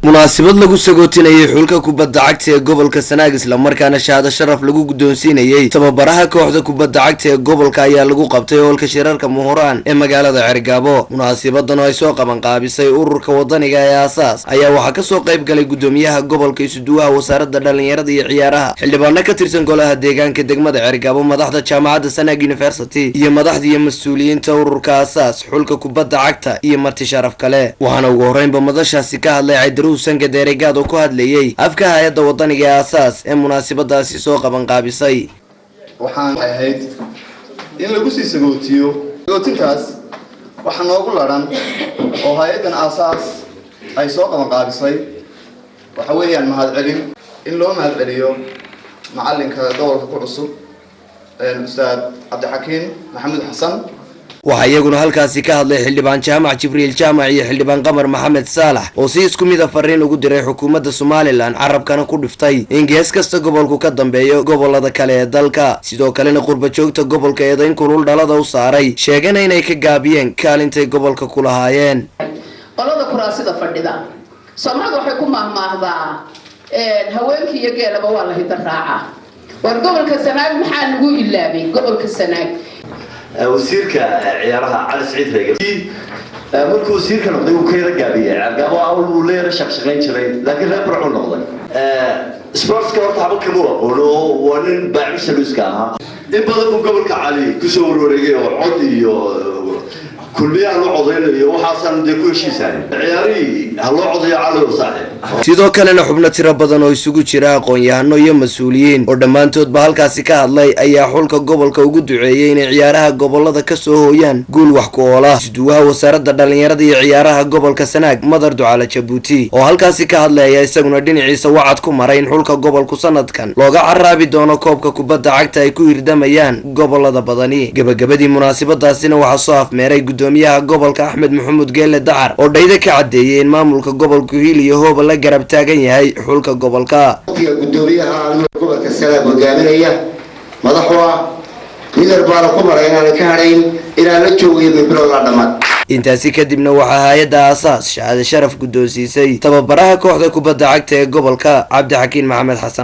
Munaasabad lagu sagootinayay xulka kubadda cagta ee gobolka Sanaag, islamarkaana shahaado sharaf lagu guddoonsiinayey tababaraha kooxda kubadda cagta ee gobolka, ayaa lagu qabtay hoolka shirarka Muhuraan ee magaalada Cergaabo. Munaasabadan oo ay soo qaban qaabisay ururka wadaniga ee Aasaas ayaa waxaa kasoo qayb galay guddoomiyaha gobolka, isuduwaha wasaaradda dhalinyarada iyo ciyaaraha, xildhibaano ka tirsan golaha deegaanka degmada Cergaabo, madaxda jaamacadda Sanaag University iyo madaxda iyo mas-uuliyiinta ururka Aasaas, xulka kubadda cagta iyo marti sharaf kale. Waxaana ugu horreynba madashaasi ka hadlay Caydaruhu Sanka Deeregaad oo ku hadlayey afka hay-adda wadaniga ee Aasaas ee munaasabadaasi soo qaban qaabisay. Waxaan ahayd in lagu sii sagootiyo. Sagootintaas waxaa noogu laran oo hay-addan Aasaas ay soo qaban qaabisay waxa weeyaan mahadcelin, in loo mahadceliyo macalinka gobolka ku cusub, Ustaad Cabdixakiin Maxamuud Xasan. Waxaa iyaguna halkaasi ka hadlay Xildhibaan Jaamac Jibriil Jaamac iyo Xildhibaan Qamar Maxamed Saalax oo si isku mid a fariin ugu diray xukuumadda Somaliland, carabkana ku dhiftay in gees kasta gobolku ka dambeeyo gobolada kale ee dalka. Sidoo kalena qurba joogta gobolka eedayn kulul dhalada u saaray, sheegana inay ka gaabiyeen kaalintay gobolka ku lahaayeen. Qolada kuraasida fadhida, Soomaalidu waxay ku mahmaahdaa haweenkii iyo geelaba waa la hida raacaa. War gobolka Sanaag maxaa lagu ilaabay? Gobolka Sanaag. Wasiirka ciyaaraha Cali Siciid Reegal markuu wasiirka noqday wuu ka yara gaabiyey. Ceergaabo awl uu la yara shaqshaqayn jiray, laakiin reer Burcuu noqday. Sportska horta haba kama aqoono, waa nin baacmishaluuska ahaa. In badan buu gobolka Cali kusoo warwareegay oo cod iyo Kulmiyaha loo codaynayo, waxaasaan dee ku heshiisahay. Ciyaarihii ha loo codayo, Cali oo saaxiib. Sidoo kalena xubno tiro badan oo isugu jira aqoon-yahano iyo mas-uuliyiin oo dhammaantoodba halkaasi ka hadlay ayaa xulka gobolka ugu duceeyey inay ciyaaraha gobolada kasoo hooyaan guul wax ku oola. Isduwaha wasaaradda dhalinyarada iyo ciyaaraha gobolka Sanaag, Madar Ducaale Jabuuti, oo halkaasi ka hadlay ayaa isaguna dhinaciisa wacad ku maray in xulka gobolku sanadkan looga caraabi doono koobka kubadda cagta ay ku hirdamayaan gobolada badani. Gebagabadii munaasabadaasina waxaa soo afmeeray gudoomiyaha gobolka Axmed Maxamuud Geele Dacar oo dhayda ka caddeeyey in maamulka gobolku hiil iyo hooba la garab taagan yahay xulka gobolka. Gudoomiyaha anigoo gobolka Sanaag hogaaminaya, madaxu ah midar baana ku maray inaanan ka hadhayn, inaan la joogayo min la dhammaad. Intaasi kadibna waxaa hay-adda Aasaas shahaado sharaf guddoonsiisay tababaraha kooxda kubadda cagta ee gobolka, Cabdixakiin Maxamed Xasan.